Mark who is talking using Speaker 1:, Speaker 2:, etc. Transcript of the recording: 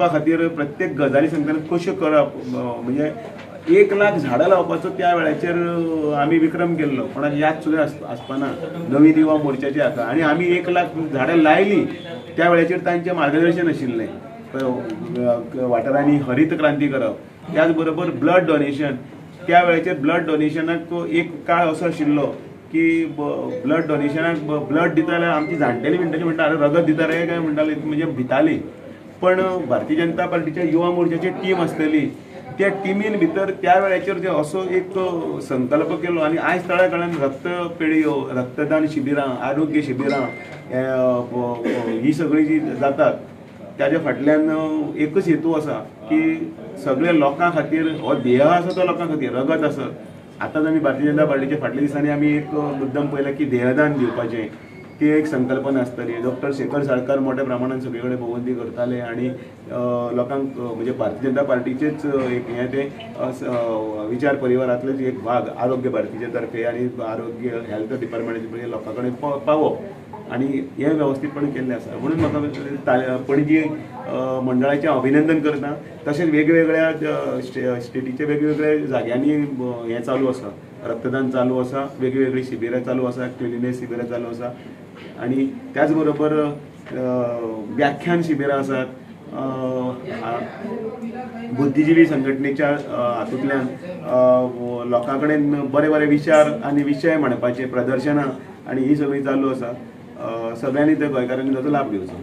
Speaker 1: खातीर प्रत्येक गजाली सांगतना कश्यो करप, म्हणजे 1 लाख झाडां लावपाचो त्या वेळाचेर आमी विक्रम केल्लो, कोणाक याद सुद्दां आसपाना नवीन युवा मोर्चाची हाका. आनी आमी 1 लाख झाडां लायलीं त्या वेळाचेर तांचें मार्गदर्शन आशिल्लें. वाठारांनी हरित क्रांती करप, त्याच बरोबर ब्लड डोनेशन. त्या वेळाचेर ब्लड डोनेशनाक एक काळ असो आशिल्लो की ब्लड डोनेशनाक ब्लड दिता जाल्यार आमची जाणटेली म्हणटाली, म्हणटा अरे रगत दिता रे काय म्हणटाली, म्हणजे भिताली. पण भारतीय जनता पार्टीच्या युवा मोर्चाची टीम आसतली, त्या टिमीन भितर त्या वेळाचेर जे असो एक संकल्प केलो आनी आयज तळ्या रक्त पेढयो, रक्तदान शिबिरां, आरोग्य शिबिरां ही सगळीं जी जातात ताज्या फाटल्यान एकच हेतू आसा की सगळ्या लोकां खातीर हो ध्येय आसा तो लोकां खातीर रगत आसत. आतांच आमी भारतीय जनता पार्टीच्या फाटल्या दिसांनी आमी एक मुद्दम पळयलें की देहदान दिवपाचें ती एक संकल्पना आसतली. डॉक्टर शेखर साळकार मोठ्या प्रमाणान सगळे कडेन भोंवती करताले आनी लोकांक म्हणजे भारतीय जनता पार्टीचेच एक हें तें विचार परिवारांतलेच एक भाग आरोग्य भारतीचे तर्फे आनी आरोग्य हेल्थ डिपार्टमेंटाचे लोकां कडेन पावप आनी हें वेवस्थीतपणान केल्लें आसा. म्हणून म्हाका पणजी मंडळाचें अभिनंदन करता. तशेंच वेगवेगळ्या स्टेटीच्या वेगवेगळ्या जाग्यांनी हें चालू आसा, रक्तदान चालू आसा, वेगवेगळीं शिबिरां चालू आसा, क्लिनिनेस शिबिरां चालू आसा आनी त्याच बरोबर व्याख्यान शिबिरां आसात. बुद्धिजिवी संघटनेच्या हातूंतल्यान लोकां कडेन बरे बरे विचार आनी विशय मांडपाचे प्रदर्शनां आनी ही सगळीं चालू आसा. सगळ्यांनी त्या गोंयकारांनी ताचो लाभ घेवचो.